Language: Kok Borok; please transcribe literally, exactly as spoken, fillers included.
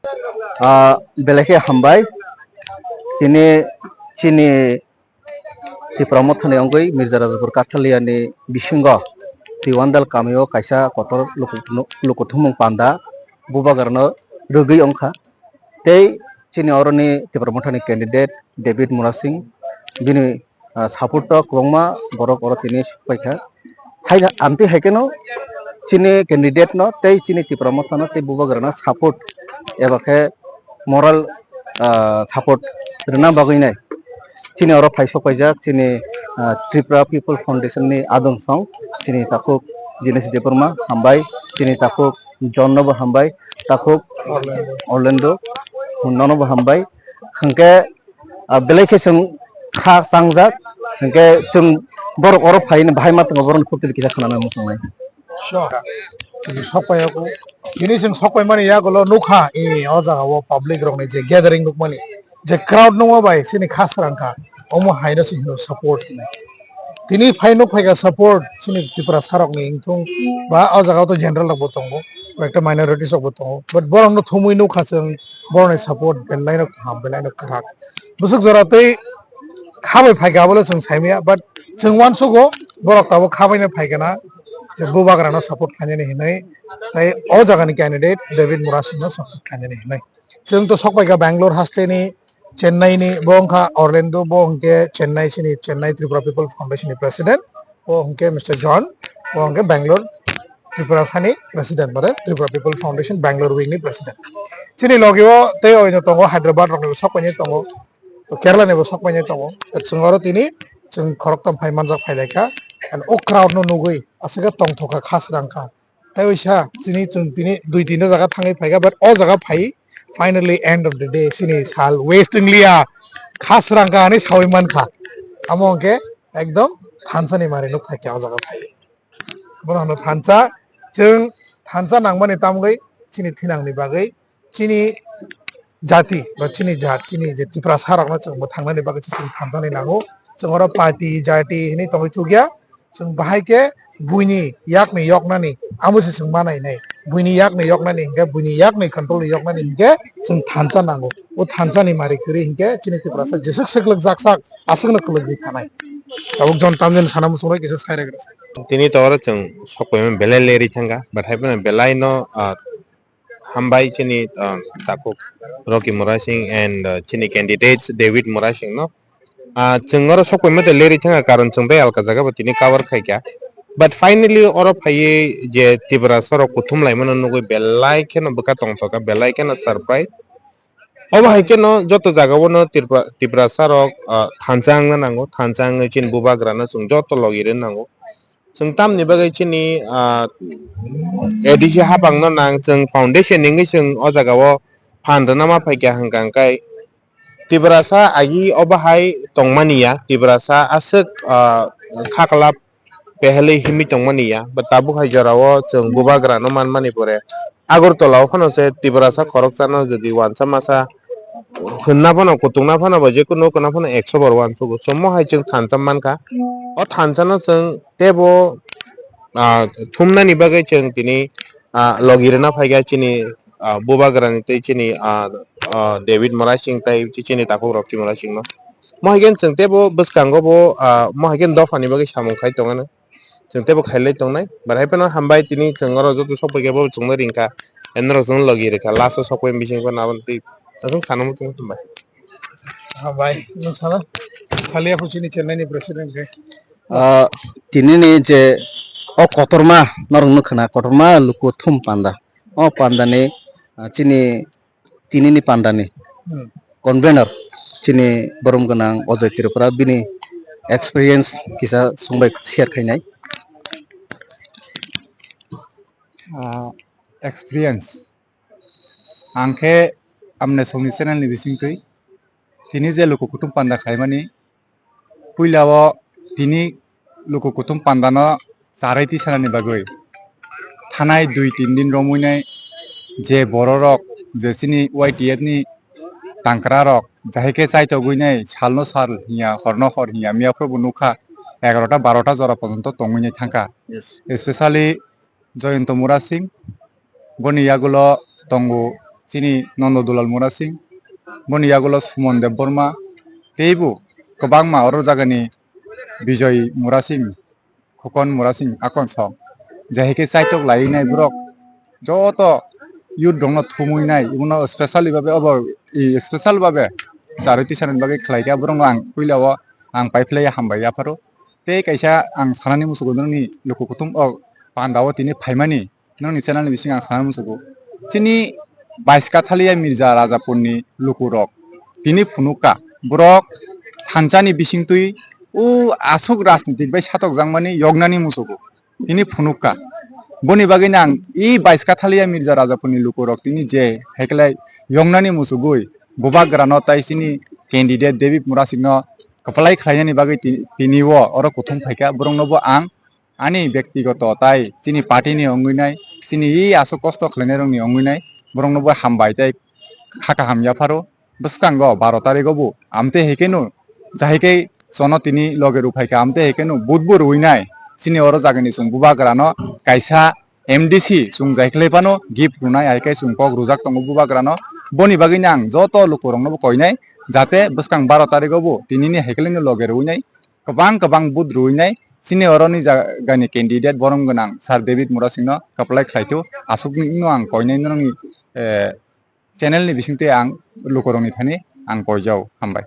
Ah, belai khe hambai. Tini chini Tipra Mothani wngwi Mirza Rajapur Kathalia ni bisingo Tiwandal kamio kaisa kotor luku-, lukuthumung panda bubagrano rwgwi wngkha. Tei chini oroni Tipra Mothani candidate David Murasing bini ah, support o kwbangma borok oro tini sokpaikha. Hai, amtwi hai kheno chini candidate no tei chini Tipra Motha no tei bubagra no support eba khe moral, ah, support rwna bagwi nai chini oro phai sokpaijak chini, ah, Tripura People Foundation ni adong song chini takhuk Dinesh Debbarma hambai, chini takhuk John no bo hambai, takhuk Orlando nono bo hambai. Hwnkhe ah, belai khe chwng kha changjak, hinkhe chwng borok oro phaina bahai ma tongo, borokni khoptili kisa khwnana muchungnai. So, tini sokpai yago. Tini chwng sokpai mani yagulo nukha, e, o jaga o public rokni je gathering nukmani, je crowd nukma bai chini kha srang kha, omo haino se hino support hinwi. Tini phai nuk phaikha support chini Tiprasa rokni wngthung ba o jaga o to general rok bo tongo, ekta minorities rok bo tongo, but borok no thumwi nukha chwng borokni support belai no kaham, belai no kwrak. Bwswk jora tei khabai phaikha, abono chwng saimaya, but chwng uansugo borok tabuk khabaino phaikha na, je bubagrano support khainani hinwi, tei o jagani candidate David Murasingno support khainani hinwi. Chwng to sokpaikha Bangalore hasteni, Chennai ni, bo wngkha Orlando, bo hwnkhe Chennai sini, Chennai Tripura People Foundation ni president, bo hwnkhe Mister John, bo hwnkhe Bangalore Tripura sani president, mane Tripura People Foundation Bangalore wing ni president. Chini logi o tei oino tongo, Hyderabad rokni bo sokpainai tongo. Kerala ni bo sokpainai tongo. Chwng oro tini chwng khorokthom phai manjak phailaikha. And o crowd no nugwi aswk tongthokha, kha srangkha. Tei oisa chini chwng tini dui tinta jaga thangwi phaikha, but o jaga phai finally end of the day chini sal waste wngliya, kha srangkha hinwi sawi mankha. Amo hwnkhe ekdom thansa ni mari nuk phaikha o jaga phai. Bono hwno thansa, chwng thansa nangmani tamgwi chini thinangni bagwi chini jati ba chini jat, chini je Tiprasa rokno chwng bo thangnani bagwi se chwng thansa ni nango. Chwng oro party, jati hinwi tongwi chukya. Chwng bahai khe buini yakni yoknani amo se chwng ma nainai. Buini yakni yoknani hinkhe, buini yakni control ni yoknani hinkhe chwng thansa nango. O thansa ni mari kwrwi hinkhe chini Tiprasa jeswk swklwk jak sak, aswkno kwlwkwi thanai. Tabuk John Tamjani sana muchungrwi kisa sai rwgwrwk. Tini to oro chwng sokpaimani belai lerwi thangkha, but hai phano belai no, ah, hambai chini, ah, takhuk Rocky Murasing and, ah, chini candidates David Murasing no. Ah, chwng oro sokpaimani lerwi thangkha, karon chwng tei alka jaga bo tini cover khaikha. But finally oro phaiwi je Tiprasa rok kuthum laimano nugwi belai kheno bwkha tongthokha, belai kheno surprise. Obo hai kheno joto jaga o no Tripura, Tiprasa rok, ah, thansa wngna nango, thansa wngwi chini bubagra no chwng joto logi rwna nango. Chwng tamni bagwi chini, ah, A D C hapang no nang, chwng foundation wngwi chwng o jaga o phan rwna ma phaikha hwnkha hwnkhe Tiprasa agi obo hai tongmani ya, Tiprasa aswk, ah, khaklap pehelwi himwi tongmani ya, ba tabuk hai jorao chwng bubagrano manmani pore Agartala o phano se Tiprasa khoroksano jodi wansa masa hwnna phano, kutungna phano, ba jekunu kwna phano ekso bor uansugo. Somo hai chwng thansa mankha. O thansano chwng teibo, ah, thumnani bagwi chwng tini, ah, logi rwna phaikha chini, ah, bubagrani tei chini, ah, ah, David Murasing tei chini takhuk Rocky Murasingno. Mo hai khe chwng teibo bwskango bo, ah, mo hai khe dophani bagwi samung khai tongmani. Chwng teibo khailai tongnai. But hai phano hambai tini chwng oro joto sokpai khe bo chwngno ringkha. Norok chwngno logi rwkha. Last o sokpai bising phano aboni twi aswk sana muchungo hambai. Hambai. Nwng sana? Salia phu chini Chennai ni president khe. Ah, tini ni je o kotorma norok nukha na, kotorma luku thum panda. O panda ni, ah, chini tini ni panda ni Hmm. convener chini borom gwnang Ojoy Tripura, bini experience kisa chwng bai share khainai. Ah, experience. Ang khe amne songni channel ni bisingtwi tini je luku kutung panda khaimani, puila o tini luku kutung panda no charwi tisanani bagwi thanai dui tin din romwi nai je borok rok je chini Y T F ni tangkra rok jahai khe chaitogwi nai sal no sal hinya hor no hor hinya miya phuru bo nukha egarota barota jora pojonto tongwi nai thangkha. Yes. Especially Jayanta Murasing, boni yagulo tongo chini Nondo Dulal Murasing, boni yagulo Suman Debbarma, teibo kwbangma oro jagani Bijoy Murasing, Khokon Murasing, akon song. Jahike chaitok lainai borok joto youth rokno thumui nai, ibono specially babe obo, i special babe charwi tisani bagwi khlai kha, borokno ang puila o ang paiphlai hambai yapharo. Tei kaisa ang sanani musugo nini luku kuthum o panda o tini phaimani, nini channel ni bisingo ang sanani musugo. Chini Baiskathalia Mirza Rajapur ni luku rok tini phunukha, borok thansa ni bisingtwi o aswk rajnitik bai satok jakmani yoknani musugo. Tini phunukha. Boni bagwino ang i Baiskathalia Mirza Rajapur ni luku rok tini je haiklai yoknani musugwi bubagrano tai chini candidate David Murasing no kwplai khlainani bagwi ti-, tini o oro kuthum phaikha, borokno bo ang ani bektigoto tai chini party ni wngwi nai, chini i aswk kosto khlainai rokni wngwi nai, borokno bo hambai tei kha kaham yapharo. Bwskango baro tarigo bo amte hai khe no, jahai khe chono tini loge rw phaikha, amte hai khe no vote bo rwinai. Chini oro jagani chwng bubagrano kaisa M D C chwng jai khlai phano gift rwnai, hai khe chwng kok rwjak tongo bubagrano. Boni bagwino ang joto lukurokno bo koinai, jate bwskang baro tarigo bo tinini hai khlai no loge rwinai, kwbang kwbang vote rwinai. Chini oroni jagani candidate borom gwnang Sir David Murasingno kwplai khlaithu, aswkno ang koinai norokni, eh, channel ni bisingtwi ang lukurokni thani ang koijao. Hambai.